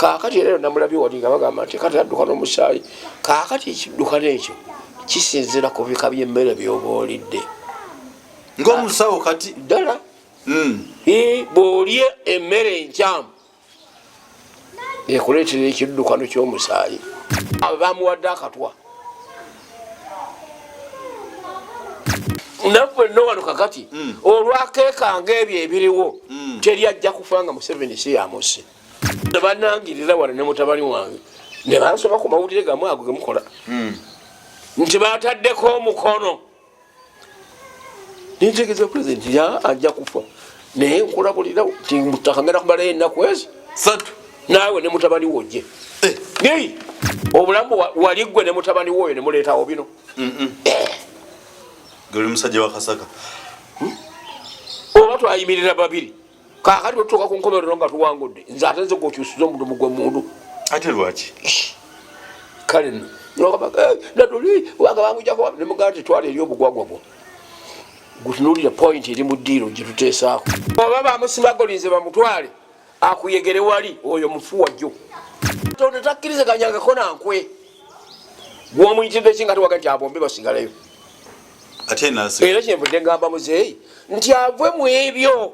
Kaakati era namulabye wali nga bagamba nti kati adduka n'omusaayi. Kaakati ekiddukano ekyo kisinziira ku bika by'emmere by'oba olidde. Ng'omusawo kati ddala bw'olya emmere enkyamu ekuleetera ekiddukano ky'omusaayi. Abo bamuwadde akatwa. Naffe nno wano kakati olwakeekanga ebyo ebiriwo, teri ajja kufa nga Museveni si yamusse. Banangirira wano ne mutabani wange ne bansoma ku mawulire gamu ago gemukola nti bataddeko omukono. Nintegeeza pulezidenti ajja kufa, naye nkulabulira nti mutaka ngenda kumalayo ennaku ezi 3 naawe ne mutabani wo ojje. Naye obulamu wali ggwe ne mutabani wo oyo ne muleetawo bino. Goli musajja wa Kasaka. Oba twayimirira babiri, kaakati bwe tutuuka ku nkomerero nga tuwangudde, nze ate nze gwokyusiza omudumu gw'emmundu. Ate lwaki? Kale nno natuli kubanga bamujjako ne mugamba nti twala eri obugwagwa bwo gutunuulire point eri mu ddiiro gye tuteesaako. Oba bamusimagolinze bamutwale akuyegere wali oyo mufu wajjo. Katonda takkiriziganyangako nankwe gwomuyitidde ki nga tewaga nti abombe basigaleyo. Ate nasi era kyenvudde ngamba muzeeyi nti ave mu ebyo.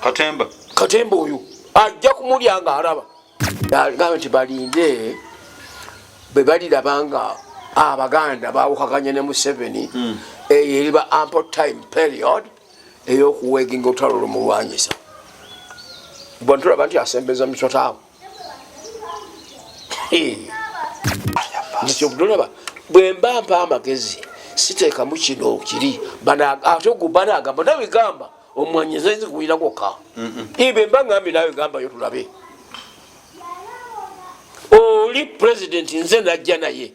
Katemba. Katemba oyo ajja kumulya nga alaba. Gamba nti balinde bwe baliraba nga Abaganda bawukaganye ne Museveni, eyo eriba ample time period ey'okuweginga olutalo olumulwanyisa. Bwe tulaba nti asembeza misota awo. Nti bwe mba mpa amagezi siteekamu kino kiri ate ogwo banagamba nawe gamba omwanyiza nzikuwulira gwokka. Ibe mba ngambye nawe gambayo tulabe. Oli president nze najja naye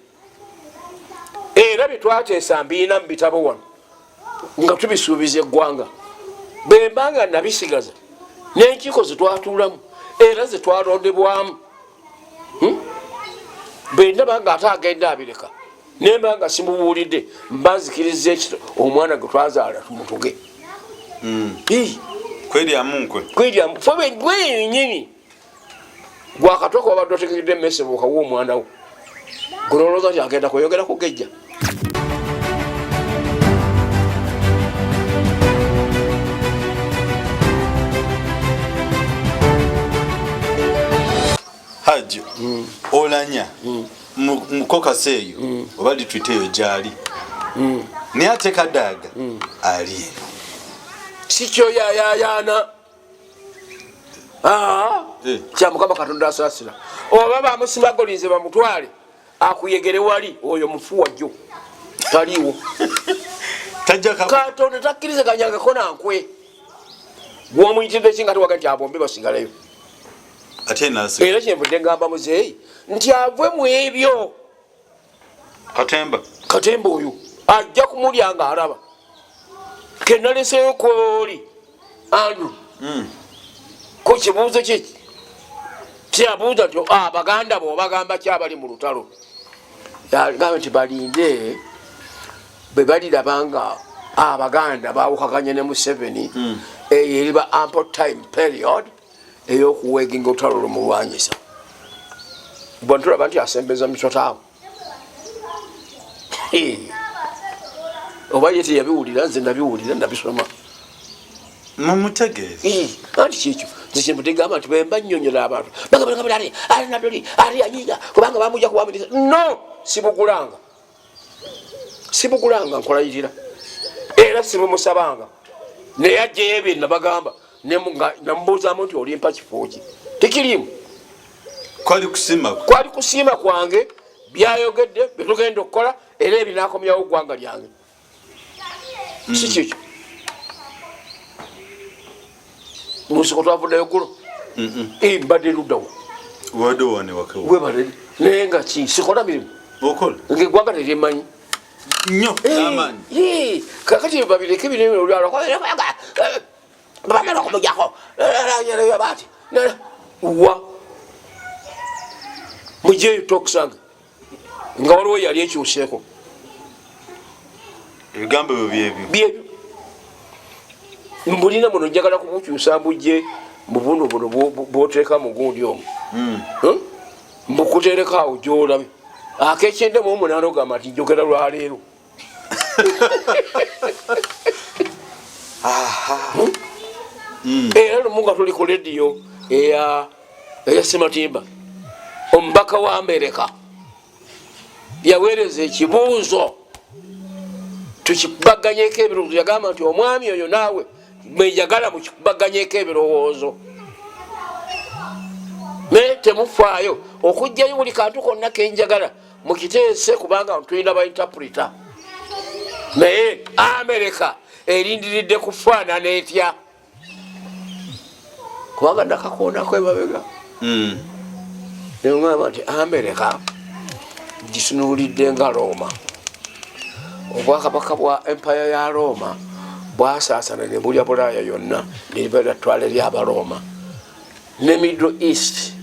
era bye twateesa mbiina mu bitabo wano nga tubisuubiza eggwanga. Bwe mba nga nabisigaza n'enkiiko ze twatuulamu era ze twalondebwamu, Bwe ndaba nga ate agenda abireka nemba nga simubuulidde, mba nzikiriza ekito omwana gwe twazaala tumutuge. Kweryamu nkwe. Kweryamu fe gwenyini gwakatwa kwabadde otegekedde emmese bwokawa omwana wo gunolowooza nti agenda kweyongera kugejja. Hajjo, olanya mukokasi eyo oba litwite eyo gyali, naye ate Kadaaga ali eno. Sikyo yayayaana kya Mukama Katonda asaasira. Oba bamusimagolinze bamutwale akuyegere wali oyo mufu wajjo taliiwo. Katonda takkiriziganyangako nankwe gwomuyitidde ki nga tewaga nti abombe basigaleyo. Ate nasi era kyenvudde ngamba muzeeyi nti ave mu ebyo. Katemba. Katemba oyo ajja kumulya nga alaba. Kenaleseyo kwoli Andrew ku kibuuzo kye kyabuuza nti abaganda bo bagamba ki abali mu lutalo. Gamba nti balinde bwe baliraba nga Abaganda bawukaganye ne Museveni, eyo eriba ample time period ey'okuweginga olutalo olumulwanyisa. Bwe tulaba nti asembeza misota awo. Oba ye teyabiwulira, nze nabiwulira, nabisoma. Mumutegeeze. Anti kikyo nze kyenvudde gamba nti bwemba nnyonnyola abantu bagamba ali ali nadoli ali anyiiga kubanga bamujja kuwamiriza. No, sibugulanga, sibugulanga, nkulayirira era sibumusabanga, naye ajjayo ebyo nabagamba namubuuzaamu nti olimpa kifo ki tekiriimu. Kwali kusiima. Kwali kusiima kwange byayogedde byetugenda okukola era ebinakomyawo ggwanga lyange. Si kikyo munsiko twavuddeyo gulo mbadde luddawa. Wadde wane wake. Webale, naye nga ki sikola mirimu. Okola. Nga eggwanga teryemanyi. Nnyo amaanyi. Kakati babireke bino bamala okumujjako bati wa mujeyo tokusanga nga waliwo yali ekyuseeko. Ebigambo ebyo byebyo. Byebyo mbulina muno njagala kubukyusa mbujje mubuno buno bwoteeka mu gundi omwo. Mbukutereka awo gyolabe akekyenda mu omunaana ogamba nti njogera lwaleero. Era lumu nga tuli ku lediyo eya Sematimba, omubaka wa Amerika yaweereza ekibuuzo tukikubaganyeko ebirowoozo. Yagamba nti omwami oyo naawe mwenjagala mukikubaganyeko ebirowoozo, naye temufaayo okugjayo buli kantu konna kenjagala mukiteese, kubanga tulina ba interpreter. Naye Amerika erindiridde kufaanana etya? Kubanga nakakoonako emabega neŋamba nti Amerika gitunuulidde nga Roma. Obwakabaka bwa empire ya Roma bwasaasana ne bulya Bulaaya yonna, neribeera ttwale ly'Abaroma ne Middle East,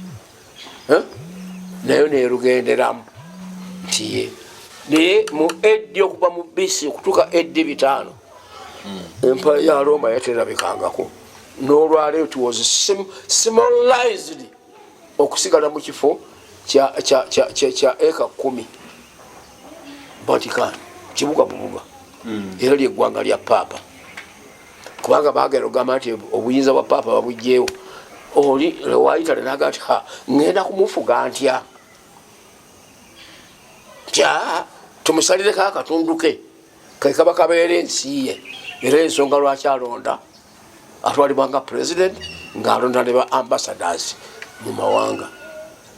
nayo nerugenderamu nti ye. Naye mu AD, okuva mu BC okutuuka AD 500, empire ya Roma yaterabikangako. N'olwaleero it was smallized okusigala mu kifo kya eka 10. Vatican kibuga bubuga, era lyeggwanga lya paapa, kubanga bagenda okugamba nti obuyinza bwa paapa babugjeewo. Oli lewayitale naga nti ha, ŋŋenda kumufuga ntya? Nti aa, tumusalireko akatundu ke kekaba kabeera ensi ye. Era ensonga lwaki alonda atwalibwa nga president, ng'alonda ne ba ambassadors mu mawanga,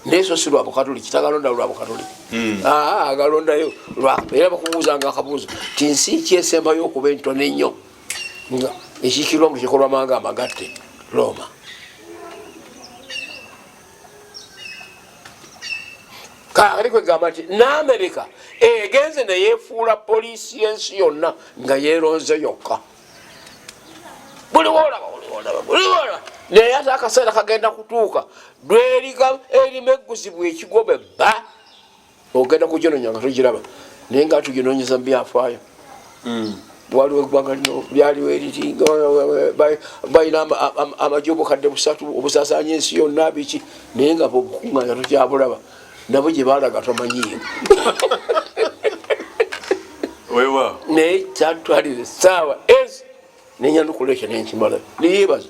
naye so si lwa Bukatoliki. Tagalonda lwa Bukatoliki, agalondayo era bakubuuzanga akabuuzo ti nsi ki esembayo okuba entono ennyo nga ekiikirwa mu lukiiko lw'amawanga amagatte? Roma. Kakati kwegamba nti n'Amerika egenze neyefuula poliisi y'ensi yonna nga yeeronze yokka. Buli wolaba, buli wolaba, buli wolaba. Naye ate akaseera kagenda kutuuka lweriga erima egguzibwa ekigobe bba ogenda kuginonya nga togiraba, naye nga tuginonyeza mu byafaayo. Waliwo eggwanga lino lyaliwo eriti balina amagye 3,000 obusasanya ensi yonna biki, naye nga obukuŋŋanya tokyabulaba, nabo gye balaga tomanyiyo. Naye kyatwalira essaawa ezi nenyanukula ekyo nenkimala neyebaza.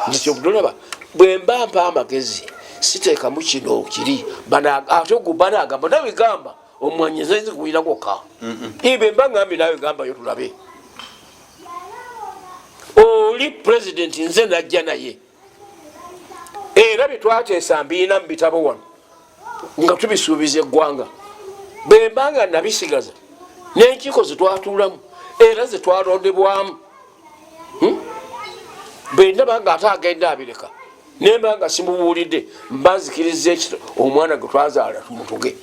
Nti bwe mba mpa amagezi siteekamu kino kiri ate ogwo banagamba nawe gamba omwanyiza nzikuwulira gwokka ibe mba ngambe nawe gambayo tulabe. Oli pulezidenti nze najja naye, era byetwateesa mbiina mu bitabo wano nga tubisuubiza eggwanga. Bwemba nga nabisigaza n'enkiiko zetwatuulamu era zetwalondebwamu, Bwendaba nga ate agenda abireka nemba nga simubuulidde, mba nzikiriza ekito omwana gwe twazaala tumutuge.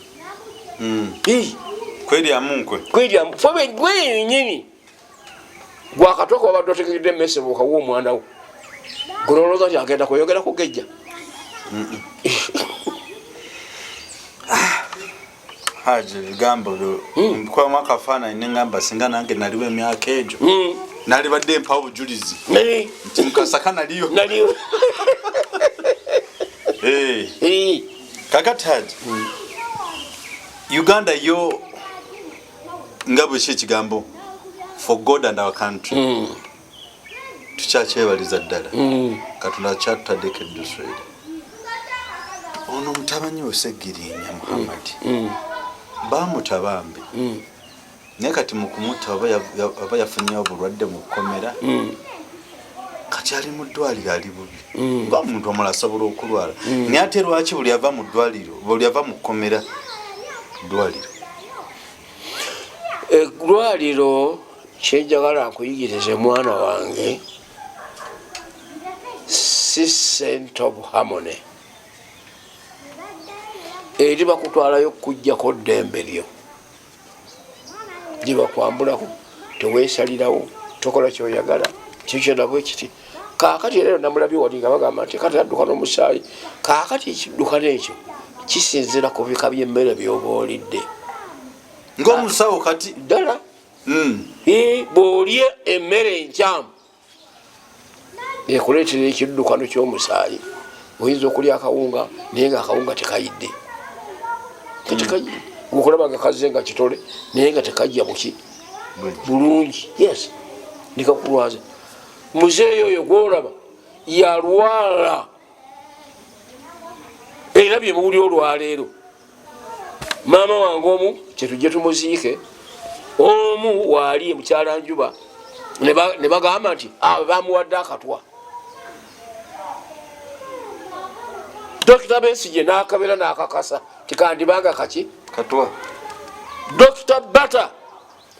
Kweryamu nkwe. Kweryamu gwenyini gwakatoka wabadde otegekedde emmese bwokawa omwana wo, gunolowooza nti agenda kweyogera kugejja. Haji, ebigambo byo nkwamu akafaananyi neŋŋamba singa nange naliwo emyaka egyo, nalibadde mpa obujulizi nti mukasaka naliyo. Naliyo. Kakati Haji, Uganda yo nga bweki ekigambo "for God and our country" tukyakyebaliza ddala. Katonda akyatutaddeko eddusu eri ono mutabanyi we Segirinya Muhammad. Bamuta bambi, naye kati mu kumutta oba yafunyeyo obulwadde mu kkomera, kati ali mu ddwaliro, ali bubi nga omuntu omulala asobola okulwala. Naye ate lwaki buli ava mu ddwaliro, buli ava mu kkomera, ddwaliro? Eddwaliro, kyenjagala nkuyigirize mwana wange, si center of harmony. Eri bakutwalayo kujjako ddembe lyo gyebakwambulako, teweesalirawo, tokola kyoyagala, kyo nabwe kiti. Kaakati era namulabye wali nga bagamba nti kati adduka n'omusaayi. Kaakati ekiddukano ekyo kisinziira ku bika by'emmere by'oba olidde. Ng'omusawo kati? Ddala. Bw'olya emmere enkyamu. Ekuleetera ekiddukano ky'omusaayi. Oyinza okulya akawunga naye nga akawunga tekayidde, tekayidde, okulaba nga kazze nga kitole naye nga tekajja buki bulungi. Yes, nekakulwaza. Muzeeyi oyo gwolaba yalwala, era byemuwuli olwaleero. Maama wange omu kyetujje tumuziike, omu waali mukyala Njuba, ne bagamba nti abo bamuwadde akatwa. Dokita Besigye n'akabera n'akakasa tikandibanga kaki katwa. Dokita Bata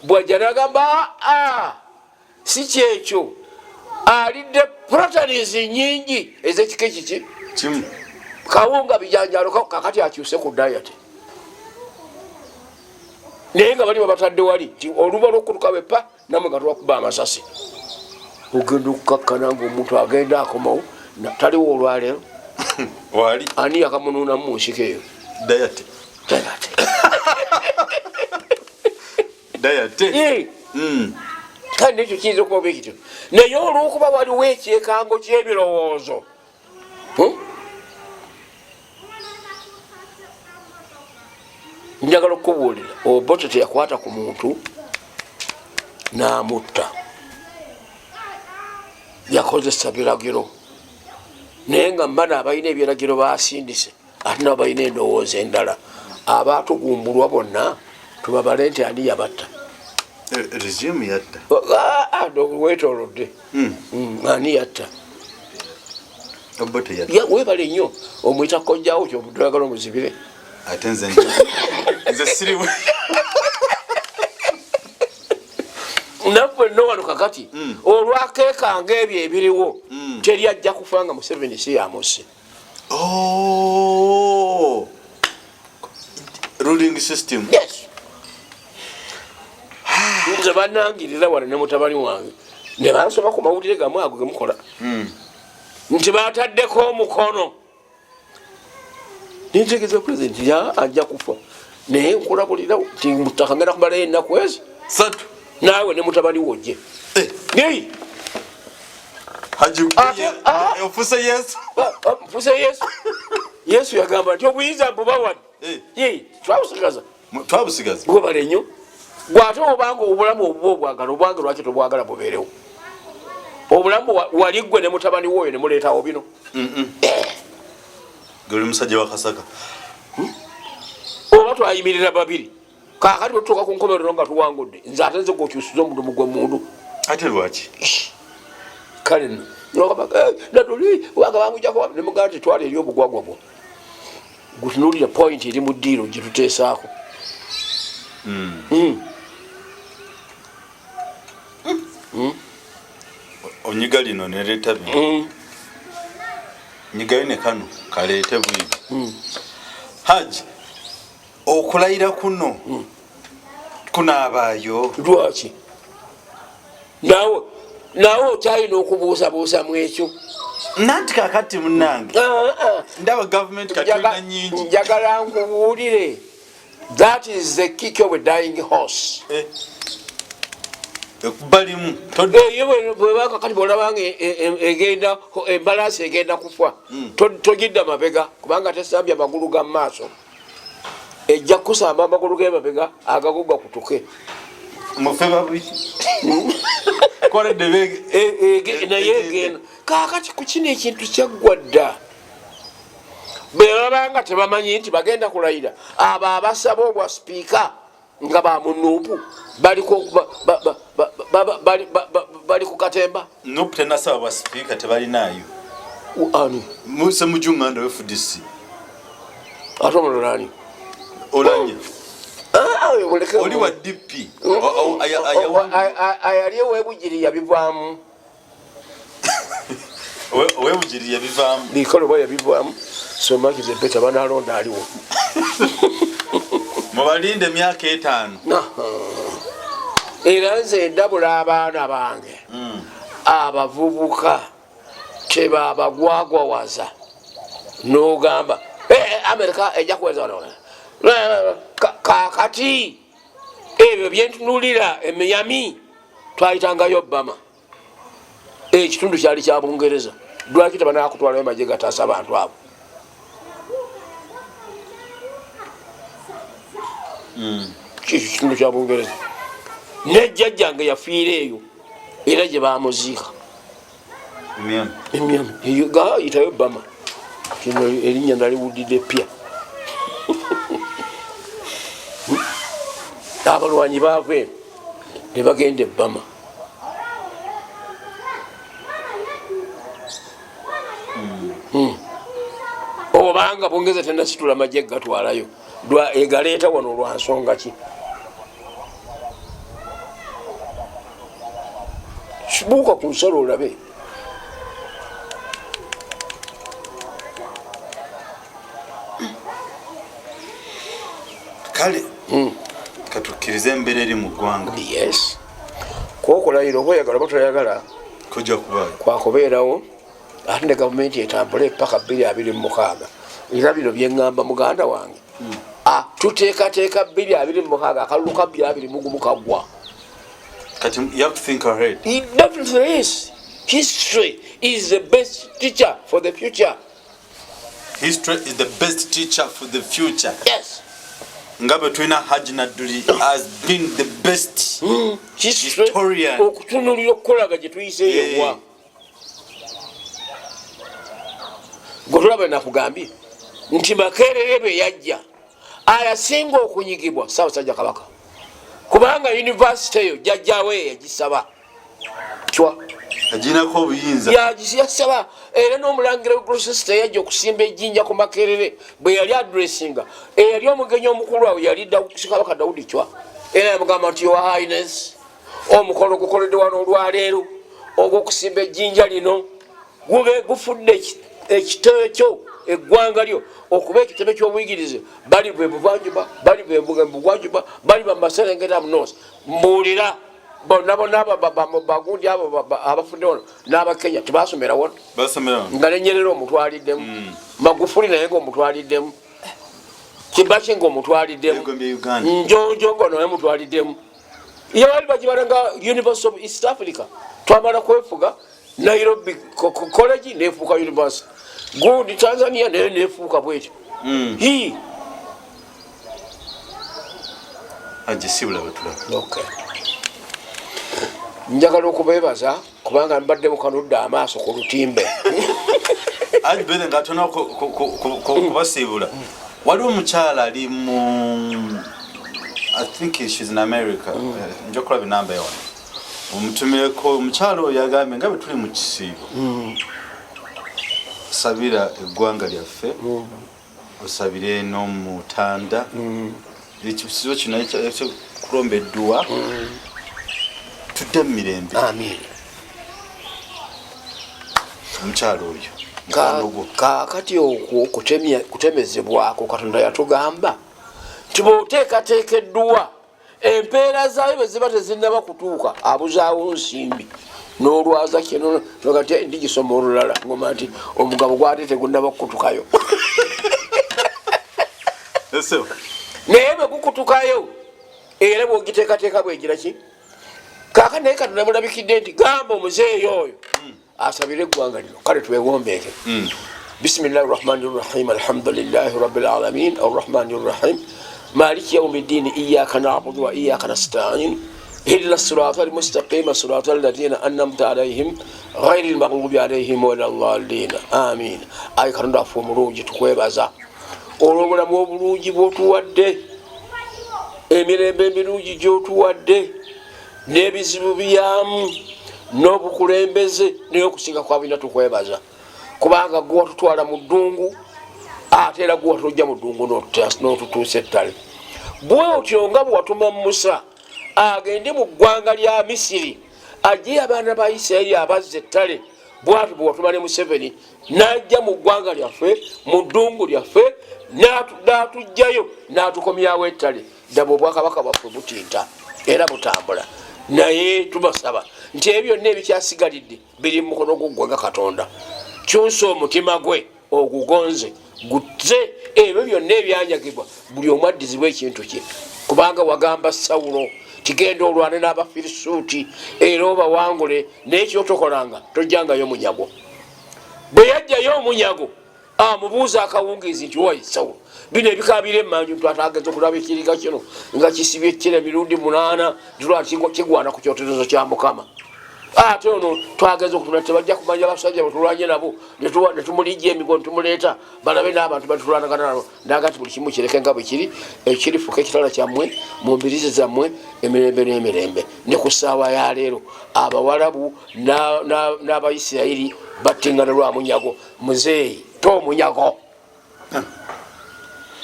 bwajja nagamba, aa, si kyekyo, alidde proteins nyingi ezekika ekiki kimu. Kawunga, bijanjalo. Kakati akyuse ku diet, naye nga bali babatadde wali nti oluba lwokutuka bepa namwe nga twakuba amasasi, ogenda okukakkana nga omuntu agenda akomawo taliwo olwaleero. Wali. Ani yakamunuunamu mu nsiko eyo? Diet. Diet. Diet. Kale nekyo kiyinza okuba bwe kityo, naye olwokuba waliwo ekyekango ky'ebirowoozo, Njagala okukubuulira, Obote teyakwata ku muntu n'amutta, yakozesa biragiro, naye nga mbana abalina ebiragiro basindise, ate nabo balina endowooza endala. Abaatugumbulwa bonna tubabale nti ani yabatta? Regime yatta. Ah, ah, wetolodde. Ani yatta? Obote yatta. Webale nnyo, omuyita kojjawo, kyobudde omuzibire. Ate nze siriwe. Naffe nno wano kakati olwakeekanga ebyo ebiriwo, teri ajja kufa nga Museveni si yamusse. Oh. Ruling system. Yes, nze banangirira wano ne mutabani wange ne bansoma ku mawulire gamu ago gemukola nti bataddeko omukono. Nintegeeza pulezidenti ya ajja kufa, naye nkulabulira nti mutaka ngenda kumalayo ennaku ezi 3 naawe ne mutabani wojje. Naye Haji, ah. ofuse Yesu. Nfuse Yesu. Yesu yagamba nti obuyinza mbubawadde. Ye, twabusigaza. Twabusigaza. Gwebale nnyo. Gwate obanga obulamu obuba obwagala obwange, lwaki tobwagala bubeerewo? Obulamu wali gwe ne mutabani wooyo ne muleetawo bino. Goli musajja wa Kasaka. Oba twayimirira babiri, kakati bwetutuuka ku nkomerero nga tuwangudde, nze ate nze gwokyusiza omudumu gw'emundu. Ate lwaki? Kale nno natuli kubanga bamujjako nemugamba nti twala eri obugwagwa bwo, gutunuulire point eri mu ddiiro gye tuteesaako. Onyiga lino nereeta bino. Nyigayo ne kano kaleete bwino. Haji, okulayira kuno kunaabaayo? Lwaki naawe okyalina okubuusabuusa mu ekyo? Nanti kakati munange, Ah, ah. ndaba gavumenti katulina nyingi. Njagala nkubuulire, that is the kick of a dying horse. Eh. Ekuba limu. Eyo bwebanga kati bwolabanga egenda, embalaasi egenda kufa, togidda mabega kubanga tesambya magulu ga maaso, ejja kusamba amagulu g'emabega agago gakutuke. Mufe babiri koledde. Naye egenda kakati ku kino ekintu kyaggwa dda. Bwe babanga tebamanyi nti bagenda kulayira, abo abasaba obwa sipiika nga bamunuupu bali ku katemba. NUP tenasaba bwa sipiika, tebalinaayo. Ani? Semujju Nganda we FDC. Ate omulala ani? Olanya. Oli wa DP. Ayali ewebugiri yabivaamu. Owebugiri yabivaamu. Bikolebwa yabivaamu, so much the better, banalonda aliwo. Mubalinde emyaka 5. Era nze ndabula abaana bange abavubuka, tebabagwagwawaza nogamba, "Eh, Amerika ejja kuweza wano." Kakati ebyo byentunulira emiyami twayitangayo Obama. Ekitundu kyali kya Bungereza. Lwaki tebanakutwalayo magye gataasa abantu abo? Kikyo kitundu kya Bungereza. Nejjajjange yafiira eyo, era gye bamuziika. Emyami yitayo Bama. Kino erinnya naliwulidde ppya. Abalwanyi baava eno ne bagenda ebbama. Obanga Bungereza tenasitula magye gatwalayo, egaleeta wano lwa nsonga ki? Buuka ku nsalo olabe. Kale katukkirize embeera eri mu ggwanga. Yes, kwokulayira oba oyagala oba toyagala, kujja kubaayo. Kwakubeerawo, ate ne gavumenti etambule paka 2026. Era bino byeŋŋamba, muganda wange, tuteekateeka 2026, akalulu ka 2021 kaggwa. Kati you have to think ahead. It definitely is. History is the best teacher for the future. History is the best teacher for the future. Yes. Nga bwe tulina Haji Nadduli has been the best History historian. Okutunulira okukolaga gye tuyiseeyo wa gwe tulaba. Nakugambye nti Makerere bwe yajja, ayasinga okunyigibwa Ssaabasajja Kabaka, kubanga yunivasite eyo jjajjawe yagisaba Chwa. Aginako obuyinza. Yasaba, era n'omulangira Gloucester yajja okusimba ejjinja ku Makerere. Bwe yali addressinga, eyali omugenyi omukulu awo yali Kabaka Daudi Chwa, era yamugamba nti, "Your Highness, omukolo gukoledde wano olwaleero ogw'okusimba ejjinja lino gube gufudde ekitebe kyo, eggwanga lyo okuba ekitebe ky'obuyigirize. Bali bwe buvanjuba, bali bwe bugwanjuba, bali bamaserengeta north. Mbuulira, bonna bonna bagundi abo abafudde wano n'Abakenya tebasomera wano?" Basomera. Nga nenyerera omutwaliddemu, Magufuli naye nga omutwaliddemu, Kibaki nga omutwaliddemu, Yegombye Uganda. Njonjo nga naye mutwaliddemu. Yabali bagibala nga University of East Africa. Twamala kwefuga, Nairobi College nefuuka university. Gundi Tanzania naye nefuuka bwetyo. Hi. Haji, sibula batulaba. Okay. Njagala okubeebaza kubanga mbadde mukanudde amaaso ku lutimbe. Haji Bere, nga tona kubasiibula, waliwo omukyala ali mu, I think she's in America. Nja kulaba enamba ye wano omutumireko. Omukyala oyo yagambye nga bwe tuli mu kisiibo, sabira eggwanga lyaffe, osabire n'omutanda. Ekisiibo kino kulomba edduwa tudde mu mirembe. Amin. Omukyala oyo mukwano gwo. Kaakati okwo kutemezebwako Katonda yatugamba nti bw'oteekateeka edduwa, empeera zaayo bwe ziba tezinnaba kutuuka, abuzaawo nsimbi n'olwaza kino kati ndigisoma olulala ngoma nti omugabo gwate tegunnaba kukutukayo. Ese, Naye bwe gukutukayo, era bwogiteekateeka bwegira ki kaaka. Naye Katonda mulabikidde nti gamba omuzeeyi oyo asabire eggwanga lino. Kale twewombeeke. Bisimillahi rahmani rahim. Alhamdulillahi rabbil alamin, arrahmani rrahim, maliki yaumi ddini, iyaka nabudu wa iyaka nastain, ihdina sirata almustaqima, sirata alladhina anamta alaihim, ghairi lmaghdubi alaihim wala ddalina, amin. Ayi Katonda waffe omulungi, tukwebaza olw'obulamu obulungi bwotuwadde, emirembe emirungi gyotuwadde, n'ebizibu byamu n'obukulembeze. Naye okusinga kwa bina, tukwebaza kubanga gwe watutwala mu ddungu, ate era gwe watujja mu ddungu n'otutuusa ettale. Bwotyo nga bwe watuma Musa agende mu ggwanga lya Misiri ajje abaana ba Isirayiri abazza ettale, bwatyo bwe watuma ne Museveni n'ajja mu ggwanga lyaffe, mu ddungu lyaffe, n'atugjayo n'atukomyawo ettale. Ddaba obwakabaka bwaffe butinta era butambula. Naye tubasaba nti ebyo byonna ebikyasigalidde biri mu mukono gwo ggwe nga Katonda. Kyusa omutima gwe ogugonze guze ebyo byonna ebyanyagibwa, buli omu addizibwa ekintu kye, kubanga wagamba Sawulo Tigenda olwane n'Abafirisuuti era obawangule, naye kyotokolanga tojjangayo munyago. Bwe yajjayo omunyago, amubuuza akawungeezi nti, "Owaye Sawulo, bino ebikabira emmanju twatageza okulaba ekiriga kino nga kisibye ekkira emirundi 8, tulwaki kigwana ku kyoterezo kya Mukama? Ate ono twageza okutula, tebajja kumanya basajja bwetulwanye nabo, netumulijja emigo netumuleeta balabe n'abantu batulwanagana nabo." Naga nti, "Buli kimu kireke nga bwe kiri, ekirifuka ekitala kyammwe mu mbirizi zammwe emirembe n'emirembe." Ne ku ssaawa ya leero Abawalabu n'Abaisirayiri battingana lwa munyago. Muzeeyi, to omunyago,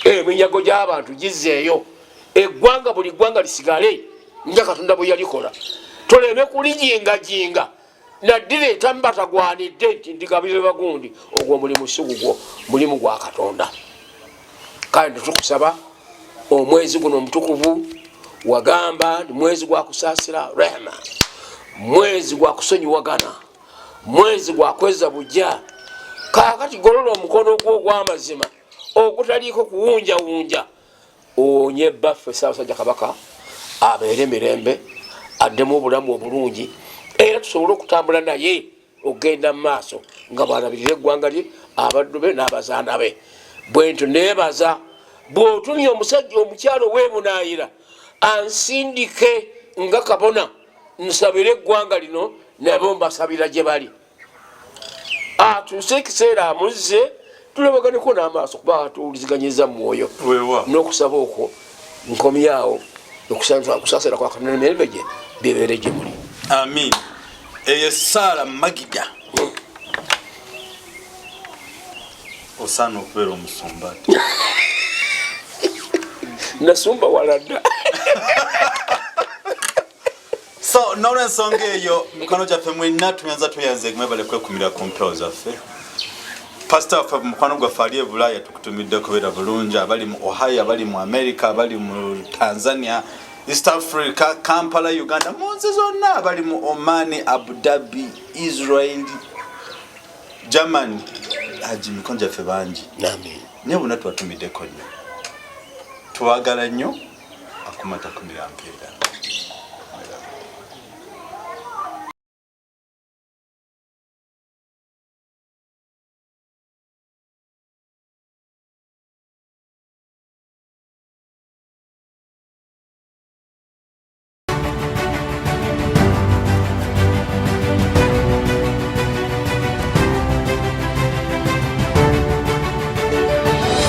eminyago gy'abantu gizeeyo. Eggwanga, buli ggwanga lisigale nga Katonda bwe yalikola, toleme kulijingajinga naddira etamubatagwanidde nti ndigabire bagundi. Ogwo omulimu si gugwo, mulimu gwa Katonda. Kale netukusaba omwezi guno omutukuvu, wagamba nti mwezi gwa kusaasira, rehma, mwezi gwa kusonyiwagana, mwezi gwa kweza bujja. Kaakati golola omukono gwo ogw'amazima ogutaliiko kuwunjawunja, owonye baffe Ssaabasajja Kabaka abeere mirembe, addemu obulamu obulungi, era tusobole okutambula naye okugenda mu maaso nga bwalabirira eggwanga lye, abaddu be n'abazaana be. Bwentyo neebaza bw'otumye omusajja omukyalo oweebunaayira ansindike nga kabona nsabire eggwanga lino, nabo mbasabira gye bali, atuuse ekiseera amuzze tulabaganeko n'amaaso, kuba tuwuliziganyiza mwoyo n'okusaba okwo. Nkomyawo okusaasira kwa Katonda emirembe gye bibeere gye muli. Amin. Eyo essaala magida osaana okubeera omusumba. Nasumba wala dda. So n'olwensonga eyo, mikono gyaffe mwenna tuyanza, tuyanze, mwebale kwekumira ku mpewo zaffe. Pasita waffe, mukwano gwaffe ali e Bulaaya, tukutumidde kubeera bulungi. Abali mu Ohio, abali mu America, abali mu Tanzania, East Africa, Kampala, Uganda, mu nsi zonna, abali mu Omani, Abu Dhabi, Israel, Germany, haji, mikono gyaffe bangi. Amin. Naye bonna tubatumiddeko nnyo, twagala nnyo. Akumatakumira mpeera.